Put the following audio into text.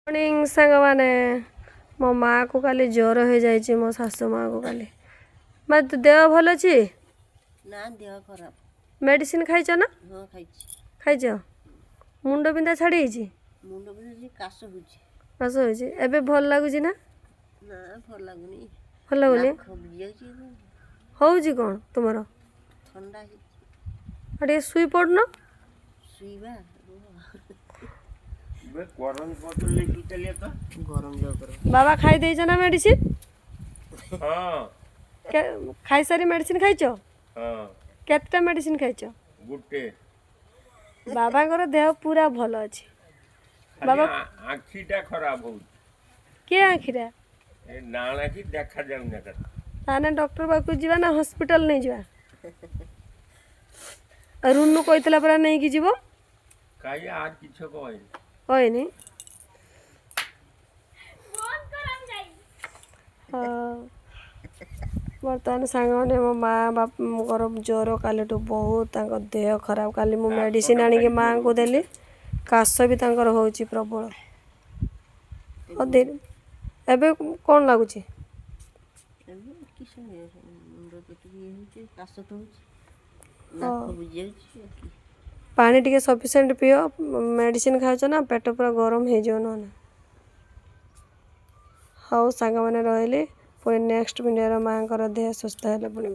Morning ସାଙ୍ଗମାନେ। ମୋ ମାଆକୁ କାଲି ଜ୍ୱର ହେଇଯାଇଛି, ମୋ ଶାଶୁ ମାଆକୁ କାଲି। ମା, ତୋ ଦେହ ଭଲ ଅଛି? ନା, ଦେହ ଖରାପ। ମେଡ଼ିସିନ ଖାଇଛ ନା? ହଁ, ଖାଇଛି। ଖାଇଛ? ମୁଣ୍ଡ ବିନ୍ଧା ଛାଡ଼ି ହେଇଛି? ମୁଣ୍ଡ ବିନ୍ଧୁଛି, କାଶ ହେଉଛି। କାଶ ହେଉଛି। ଏବେ ଭଲ ଲାଗୁଛି ନା? ନା, ଭଲ ଲାଗୁନି। ଭଲ ଲାଗୁନି? ନାକ ବୁଜି ଯାଉଛି। ହେଉଛି କ'ଣ ତୁମର? ଥଣ୍ଡା ହେଇଛି। ଆଉ ଟିକେ ଶୋଇ ପଡ଼ୁନ। ଶୋଇବା, ରୁହ। ଗରମ ପତ୍ର ଲେଖି ଚାଲିଏ ତ। ଗରମ ଜଗର। ବାବା, ଖାଇ ଦେଇଛ ନା ମେଡ଼ିସିନ? ହଁ। ଖାଇସାରି ମେଡ଼ିସିନ ଖାଇଛ? ହଁ। କେତେଟା ମେଡ଼ିସିନ ଖାଇଛ? ଗୋଟେ। ବାବାଙ୍କର ଦେହ ପୁରା ଭଲ ଅଛି। ଖାଲି ଆଖିଟା ଖରାପ ହଉଛି। କିଏ ଆଖିଟା? ଏ ଡାହାଣ ଆଖି ଦେଖା ଯାଉନି ଏକା। ତାହେଲେ ଡକ୍ଟର ପାଖକୁ ଯିବା ନା ହସ୍ପିଟାଲ ନେଇଯିବା? ରୁନୁ କହିଥିଲା ପରା ନେଇକି ଯିବ। କାହିଁ, আর কিছু କହିନି। କହିନି? ହଁ। ବର୍ତ୍ତମାନ ସାଙ୍ଗମାନେ, ମୋ ମା ବାପାଙ୍କର ଜ୍ୱର କାଲିଠୁ ବହୁତ, ତାଙ୍କ ଦେହ ଖରାପ। କାଲି ମୁଁ ମେଡ଼ିସିନ ଆଣିକି ମାଆଙ୍କୁ ଦେଲି। କାଶ ବି ତାଙ୍କର ହେଉଛି ପ୍ରବଳ। ହଉ, ଏବେ କ'ଣ ଲାଗୁଛି? ଏବେ କିଛି ମୁଣ୍ଡ ତ ଟିକେ ଇଏ ହେଉଛି, କାଶ ତ ହେଉଛି, ନାକ ବୁଜି ଯାଉଛି, ଆଉ କି? ପାଣି ଟିକେ ସଫିସିଏଣ୍ଟ ପିଅ। ମେଡ଼ିସିନ ଖାଉଛ ନା, ପେଟ ପୁରା ଗରମ ହେଇଯିବ ନହେଲେ। ହଉ ସାଙ୍ଗମାନେ, ରହିଲି। ପୁଣି ନେକ୍ସଟ ଭିଡ଼ିଓର ମାଆଙ୍କର ଦେହ ସୁସ୍ଥ ହେଲେ ପୁଣି